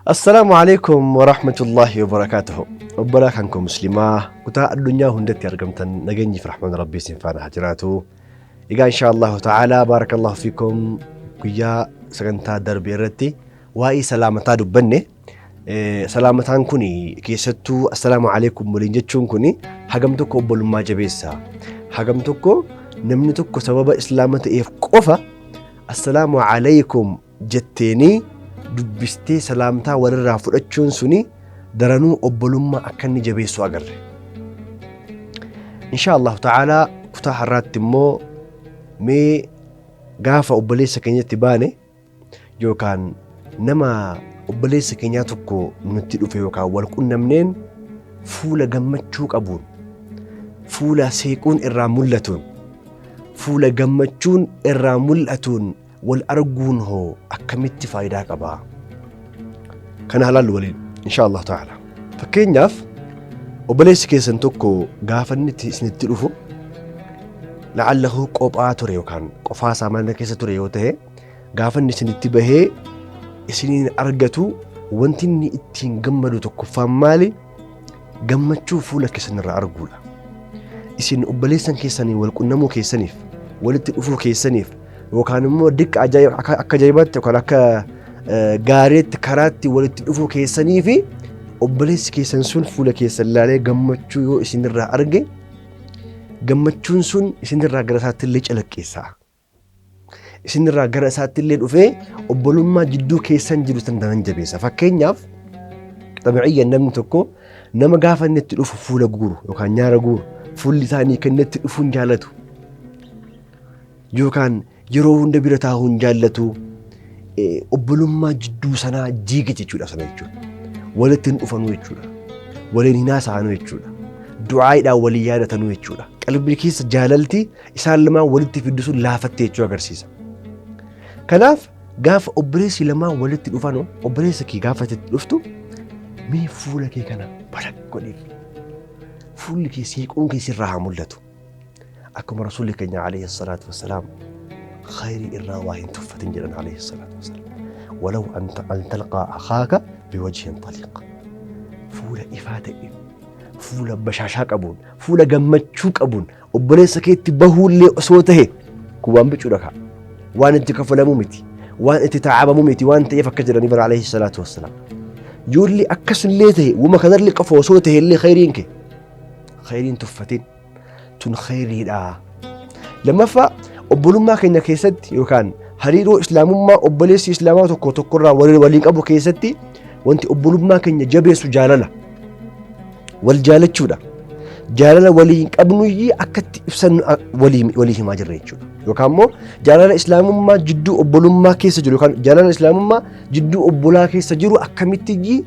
Assalaamu alaikum warahmatullaahi wabarakaatuhu. Obbolaa kan koo muslimaa kutaa addunyaa hundatti argamtan, nageenyi fi rahmaan rabbii isin faana haa jiraatu. Egaa insha Allahu ta'ala, baarakallahu fiikum, guyyaa sagantaa darbe irratti waa'ee salaamataa dubbanne. Salaamataan kun keessattuu assalaamu alaikum waliin jechuun kun hagam tokko obbolummaa jabeessa. Hagam tokko namni tokko sababa islaama ta'eef qofa assalaamu alaikum jetteenii dubbistee salaamtaa walirraa fudhachuun suni daranuu obbolummaa akka inni jabeessu agarre. Insha Allahu ta'ala, kutaa har'aatti immoo mee gaafa obboleessa keenyatti baane yookaan nama obboleessa keenyaa tokko nutti dhufe yookaan wal qunnamneen, fuula gammachuu qabuun, fuula seequun irraa mul'atuun, fuula gammachuun irraa mul'atuun wal arguun hoo akkamitti faayidaa qabaa? Kana halaallu waliin insha Allah ta'ala. Fakkeenyaaf, obboleessi keessan tokko gaafa inni isinitti dhufu, la'allahu qophaa ture yookaan qofaa isaa mana keessa ture yoo ta'e, gaafa inni isinitti bahee isiniin argatu, wanti inni ittiin gammadu tokkoffaan maali? Gammachuu fuula keessan irraa arguudha. Isin obboleessan keessanii wal qunnamuu keessaniif, walitti dhufuu keessaniif, yookaan immoo diqqa akka ajaa'ibaatti yookaan akka gaariitti karaatti walitti dhufuu keessanii fi obboleessi keessan sun fuula keessan ilaalee gammachuu yoo isinirraa arge, gammachuun sun isinirraa gara isaatti illee calaqqeessa. Isinirraa gara isaatti illee dhufee obbolummaa jidduu keessan jiru san daran jabeessa. Fakkeenyaaf, xabi'iyyan namni tokko nama gaafa inni itti dhufu fuula guuru yookaan nyaara guuru, fuulli isaanii kan inni itti dhufu hin jaallatu, yookaan yeroo hunda bira taa'uu hin jaallatu, obbolummaa jidduu sanaa jiige jechuudha sana jechuudha. Walitti hin dhufanuu jechuudha. Waliin hin haasa'anuu jechuudha. Du'aayiidhaan walii yaadatanuu jechuudha. Qalbii keessa jaalalti isaan lamaan walitti fiddu sun laafatte jechuu agarsiisa. Kanaaf gaafa obboleessi lamaan walitti dhufanu, obboleessa kee gaafa itti dhuftu, mee fuula kee kana balaq godhiif. Fuulli kee seequun kee sirraa haa mul'atu. Akkuma Rasuulli keenya alayhi salaatu wassalaam khayrii irraa waa hin tuffatin jedhan alayhi salaatu wassalaam. Walaw an talqaa akhaaka biwajhin taliq. Fuula ifaa ta'e, fuula bashaashaa qabuun, fuula gammachuu qabuun obboleessa keetti bahuullee osoo tahe, kun waan bicuudha kaa. Waan itti kafalamuu miti. Waan itti taa'abamuu miti waan ta'eef akka jedhanii bara alayhi salaatu wassalaam. Yoolli akkasullee tahe, wuma kanallee qofa osoo tahe illee, khayriin kee khayriin tuffatin tun khayriidha. Lammaffaa, obbolummaa keenya keessatti yookaan hariiroo islaamummaa obboleessi islaamaa tokko tokkorraa waliin qabu keessatti wanti obbolummaa keenya jabeessu jaalala. Wal jaalachuudha. Jaalala waliin qabnuyyii akkatti ibsannu walii himaa jirra jechuudha. Yookaan immoo jaalala islaamummaa jidduu obbolummaa keessa jiru yookaan jaalala islaamummaa jidduu obbolaa keessa jiru akkamitti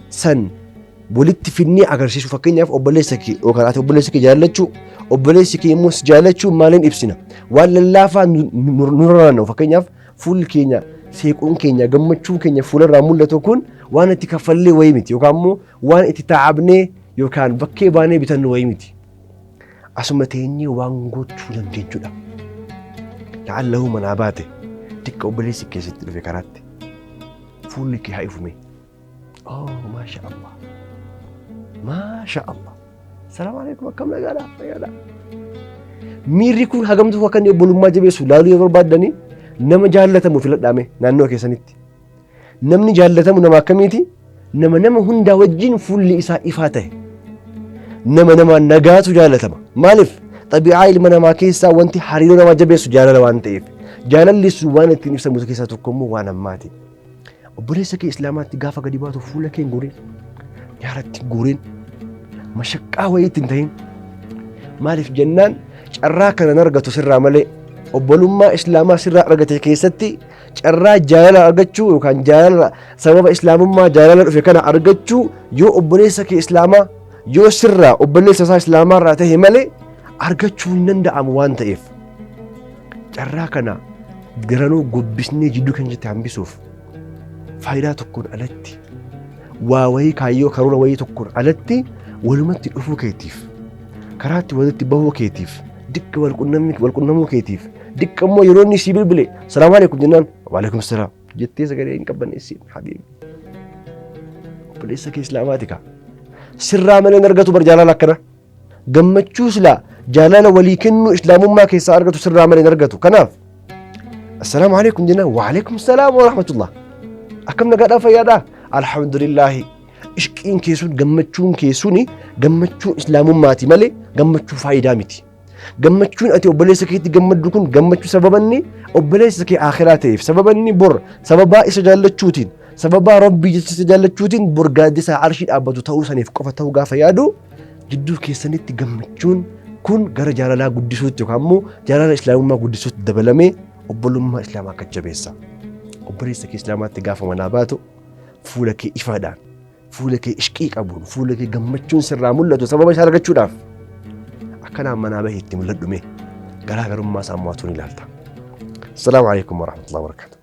san walitti finnee agarsiisu? Fakkeenyaaf, obboleessa kee yookaan ati obboleessa kee jaallachuu, obboleessi kee immoo si jaallachuu maaliin ibsina? Waan lallaafaa nurra naanna'u, fakkeenyaaf fuulli keenya seequun keenya, gammachuun keenya fuularraa mul'atu kun waan itti kaffallee wayii miti, yookaan immoo waan itti taa'abnee yookaan bakkee baanee bitannu wayii miti. Asuma teenyee waan gochuu dandeenyudha. La'allahu manaa baate, xiqqa obboleessi keessatti dhufe karaatti, fuulli kee haa ifume. Oh, maasha Allah. Maasha Allah. Salaam alaikum, akkam nagaadha? Nagaadha. Miirri kun hagamtuu akka inni obbolummaa jabeessu laaluu yoo barbaaddanii, nama jaallatamu filadhaame naannoo keessanitti. Namni jaallatamu nama akkamiiti? Nama nama hundaa wajjin fuulli isaa ifaa ta'e. Nama nama nagaatu jaallatama. Maaliif? Xabi'aa ilma namaa keessaa wanti hariiroo namaa jabeessu jaalala waan ta'eef. Jaalalli sun waan ittiin ibsamu keessaa tokko immoo waan ammaati. Obboleessa kee islaamaatti gaafa gadi baatu fuula kee hin guurin. Nyaaratti hin guurin. Mashaqqaa wayii itti hin ta'in. Maaliif jennaan, carraa kana hin argatu sirraa malee, obbolummaa islaamaa sirraa argate keessatti carraa jaalala argachuu yookaan jaalala sababa islaamummaa jaalala dhufe kana argachuu yoo obboleessa kee islaamaa yoo sirraa obboleessa isaa islaamaa irraa ta'e malee argachuu hin danda'amu waan ta'eef, carraa kana garanuu gobbisnee jidduu keenyatti hambisuuf faayidaa tokkoon alatti, waa wayii kaayyoo karoora wayii tokkoon alatti, walumatti dhufuu keetiif, karaatti walitti bahuu keetiif, diqqa walqunnamuu keetiif, diqqa immoo yeroo inni sii bilbile salaamu alaikum jennaan, waalaikum salaam jettee sagalee hin qabbaneessin, habiibi. Obboleessa kee islaamaati kaa. Sirraa malee hin argatu bar jaalala akkana. Gammachuu silaa jaalala walii kennuu islaamummaa keessaa argatu sirraa malee hin argatu. Kanaaf assalaamu alaikum jennaan wa alaikum salaam wa rahmatullah. Akkam nagaadhaa fayyaadhaa? Alhamdulillaahi. Ishqiin kee sun gammachuun kee suni gammachuu islaamummaati malee gammachuu faayidaa miti. Gammachuun ati obboleessa keetti gammaddu kun gammachuu sababanni obboleessa kee akhiraa ta'eef sababanni bor sababaa isa jaallachuutiin sababaa rabbii jecha isa jaallachuutiin bor gaaddisa arshii dhaabbatu ta'uu saniif qofa ta'uu gaafa yaadu jidduu keessanitti gammachuun kun gara jaalalaa guddisuutti yookaan immoo jaalala islaamummaa guddisuutti dabalamee obbolummaa islaamaa akka jabeessa. Obboleessa kee islaamaatti gaafa manaa baatu fuula kee ifaadhaan fuula kee ishqii qabuun fuula kee gammachuun sirraa mul'atu sababa isaa argachuudhaaf akkanaan manaa bahee itti mul'adhu mee garaagarummaa isaa mo'atuun ilaalta. Assalaamu alaikum warahmatullahi wabarakatuh.